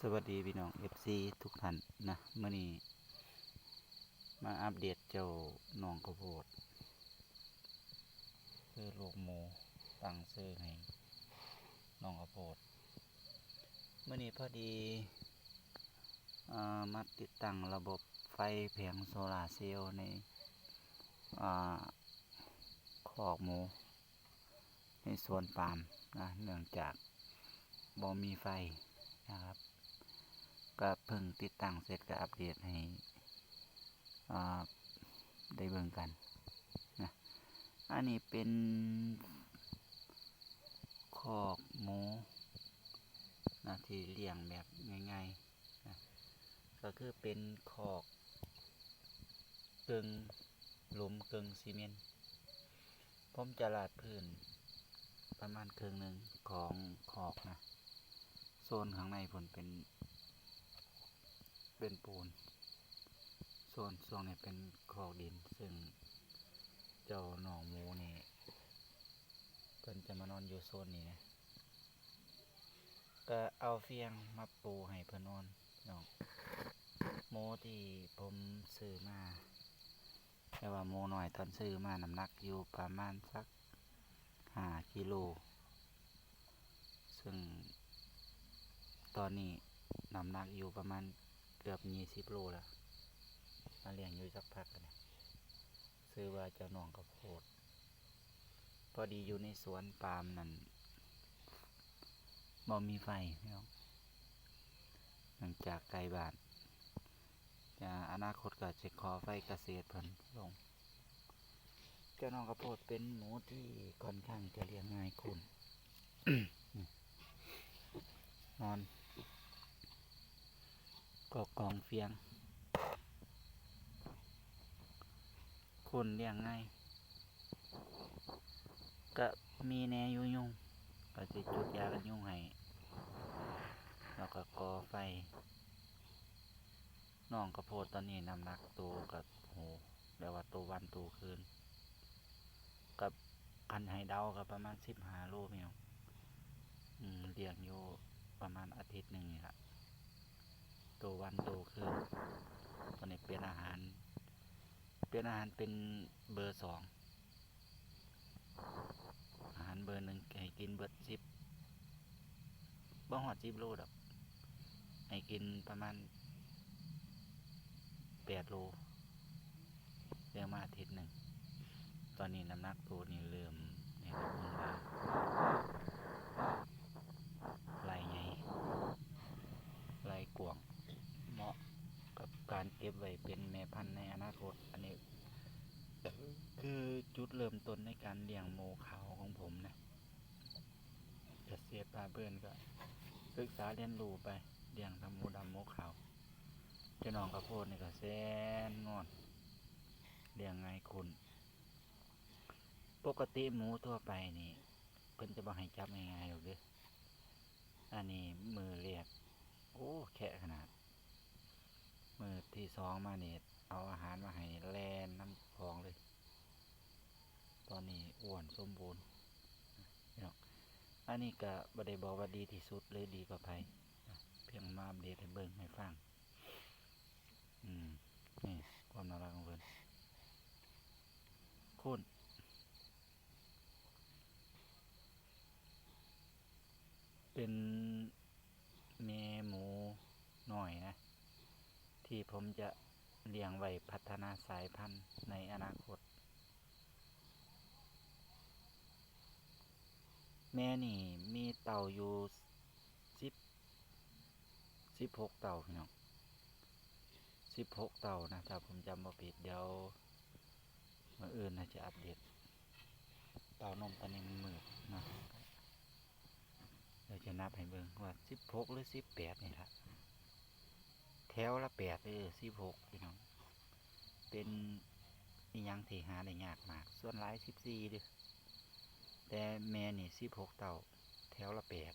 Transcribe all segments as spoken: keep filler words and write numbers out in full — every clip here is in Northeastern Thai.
สวัสดีพี่น้อง เอฟซี ทุกท่านนะ มื้อนี้มาอัปเดตเจ้าน้องข้าวโพด คือลูกหมู ตั้งชื่อให้น้องข้าวโพด มื้อนี้พอดี เอ่อ มาติดตั้งระบบไฟแผงโซลาร์เซลล์ใน อ่า คอกหมู ในสวนปาล์มนะ เนื่องจากบ่มีไฟนะครับ ก็เพิ่งติดตั้งเสร็จก็อัปเดตให้ อ่า ได้เบิ่งกันนะ อันนี้เป็นคอกหมูนะ ที่เลี้ยงแบบง่ายๆนะ ก็คือเป็นคอกกึ่งหลุมกึ่งซีเมนต์ ผมจะลาดพื้นประมาณครึ่งหนึ่งของคอกนะ โซนข้างในผมเป็น เป็นปูน โซนช่วงนี้เป็นคอกดิน ซึ่งเจ้าน้องหมูนี่ เพิ่นจะมานอนอยู่โซนนี้นะ ก็เอาเฟียงมาปูให้เพิ่นนอนเนาะ หมูที่ผมซื้อมา แต่ว่าหมูน้อยตอนซื้อมาน้ำหนักอยู่ประมาณสักห้ากิโล ซึ่งตอนนี้น้ำหนักอยู่ประมาณเกือบยี่สิบโลแล้ว มาเลี้ยงอยู่สักพักแล้วเนี่ย ชื่อว่าเจ้าน้องข้าวโพด พอดีอยู่ในสวนปาล์มนั่น บ่มีไฟพี่น้อง เนื่องจากไกลบ้าน จะอนาคตก็จะขอไฟเกษตรเพิ่นลง เจ้าน้องข้าวโพดเป็นหมูที่ค่อนข้างจะเลี้ยงง่ายคุณ นอน ก็กองเฟียง คุณเลี้ยงง่าย ก็มีแหน่อยู่ยุง ก็สิจุดยากันยุงให้ แล้วก็ก่อไฟ น้องข้าวโพดตอนนี้น้ำหนักโตกับโห เรียกว่าโตวันโตคืน กับคันให้เดาก็ประมาณสิบห้าโลพี่น้อง อืม เลี้ยงอยู่ประมาณอาทิตย์หนึ่งนี่ละ โตวันโตคืน ตอนนี้เปลี่ยนอาหาร เปลี่ยนอาหารเป็นเบอร์สอง อาหารเบอร์หนึ่งให้กินเบิดสิบ บ่ฮอดสิบโลดอก ให้กินประมาณแปดโล เลี้ยงมาอาทิตย์หนึ่ง ตอนนี้น้ำหนักตัวนี่เริ่ม นี่ก็เบิ่งว่า ไหล่ใหญ่ ไหล่กว้าง เหมาะกับการเก็บไว้เป็นแม่พันธุ์ในอนาคต อันนี้ คือจุดเริ่มต้นในการเลี้ยงหมูขาวของผมนะ เกษตรพาเพลินก็ศึกษาเรียนรู้ไป เลี้ยงทั้งหมูดำหมูขาว เจ้าน้องข้าวโพดนี่ก็แสนงอน เลี้ยงง่ายคุณ ปกติหมูทั่วไปนี่ เพิ่นจะบ่ให้จับง่ายๆหรอกเด้อ อันนี้มือแรก โอ้ แคะขนาด มือที่สองมานี่ เอาอาหารมาให้แล่นนำของเลย ตอนนี้อ้วนสมบูรณ์พี่น้อง อันนี้ก็บ่ได้บอกว่าดีที่สุดหรือดีกว่าไผ เพียงมาอัปเดตให้เบิ่งให้ฟัง อืม นี่ความน่ารักของเพิ่น คุณ เป็นแม่หมูน้อยนะ ที่ผมจะเลี้ยงไว้พัฒนาสายพันธุ์ในอนาคต แม่นี่มีเต้าอยู่สิบ สิบหกเต้าพี่น้อง สิบหกเต้านะ ถ้าผมจำบ่ผิด เดี๋ยวมื้ออื่นน่าจะอัปเดต เต้านมตอนนี้มันมืดนะ เดี๋ยวจะนับให้เบิ่งว่าสิบหกหรือสิบแปดนี่ละ แถวละแปด เออ สิบหกพี่น้อง เป็นอิหยังที่หาได้ยากมาก ส่วนหลายสิบสี่เด้อ แต่แม่นี่สิบหกเต้า แถวละแปด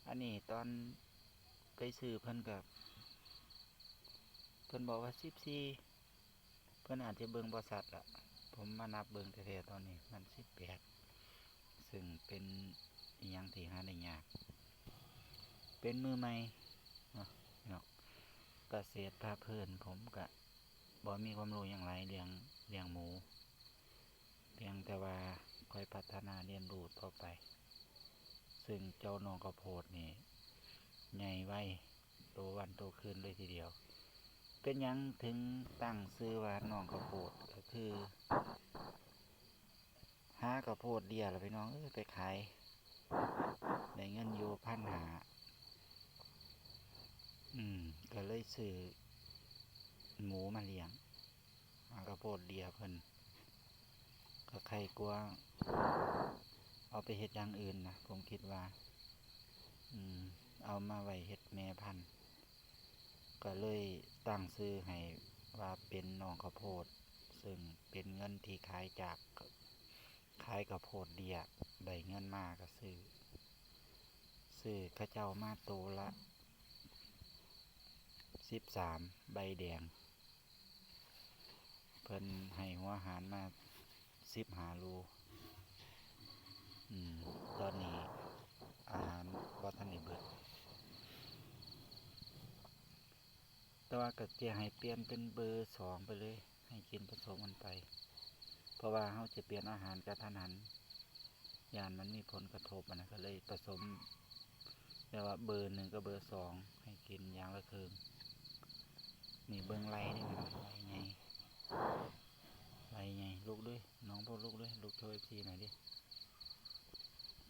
อันนี้ตอนไปซื้อเพิ่นก็ เพิ่นบอกว่าสิบสี่ เพิ่นอาจจะเบิ่งบ่ชัดละ ผมมานับเบิ่งแท้ๆตอนนี้มันสิบแปด ซึ่งเป็นอิหยังที่หาได้ยาก เป็นมือใหม่เนาะพี่น้อง เกษตรพาเพลิน ผมก็บ่มีความรู้หยังหลายเรื่องเลี้ยงหมู เพียงแต่ว่าค่อยพัฒนาเรียนรู้ต่อไป ซึ่งเจ้าน้องข้าวโพดนี่ใหญ่ไว โตวันโตคืนเลยทีเดียว เป็นหยังถึงตั้งชื่อว่าน้องข้าวโพด ก็คือ หาข้าวโพดเดียล่ะพี่น้องเอ้ย ไปขาย ได้เงินอยู่พันห้า อืม ก็เลยซื้อหมูมาเลี้ยง หาข้าวโพดเดียเพิ่น ก็ใคร่กลัว เอาไปเฮ็ดอย่างอื่นนะ ผมคิดว่า อืม เอามาไว้เฮ็ดแม่พันธุ์ ก็เลยตั้งชื่อให้ว่าเป็นน้องข้าวโพด ซึ่งเป็นเงินที่ขายจาก ขายข้าวโพดเดีย ได้เงินมาก็ซื้อ ซื้อเขาเจ้ามาโตละ สิบสาม ใบแดง เพิ่นให้หัวอาหารมา สิบห้า โล อืม ตอนนี้อาหารบ่ทันได้เบิด แต่ว่าก็จะให้เปลี่ยนเป็นเบอร์สองไปเลย ให้กินผสมกันไป เพราะว่าเราจะเปลี่ยนอาหารกะทันหัน ย้านมันมีผลกระทบอะนะ ก็เลยผสม แต่ว่าเบอร์หนึ่งกับเบอร์สองให้กินอย่างละครึ่ง นี่เบิ่งไล่นี่พี่น้อง ไล่ใหญ่ ไล่ใหญ่ ลุกด้วย น้องพวกลุกด้วย ลุกโชว์ เอฟซี หน่อยดิ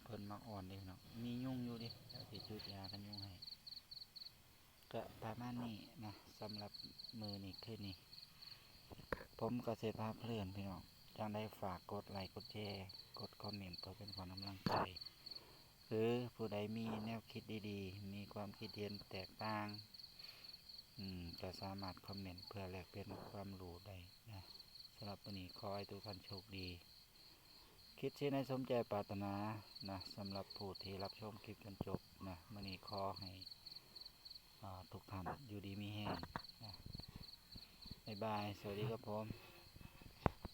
เพิ่นมักอ่อนเด้พี่น้อง มียุงอยู่เด้ เดี๋ยวสิจุดยากันยุงให้ ก็ประมาณนี้นะ สำหรับมื้อนี้คืนนี้ ผมเกษตรพาเพลินพี่น้อง จั่งใดฝากกดไลค์ กดแชร์ กดคอมเมนต์ เพื่อเป็นขวัญกำลังใจ หรือผู้ใดมีแนวคิดดีๆ มีความคิดเห็นแตกต่าง อืม ก็สามารถคอมเมนต์เพื่อแลกเปลี่ยนความรู้ได้นะ สำหรับมื้อนี้ขอให้ทุกท่านโชคดี คิดสิ่งใดสมใจปรารถนานะ สำหรับผู้ที่รับชมคลิปจนจบนะ มื้อนี้ขอให้ อ่า ทุกท่านอยู่ดีมีแฮงนะ บ๊ายบาย สวัสดีครับผม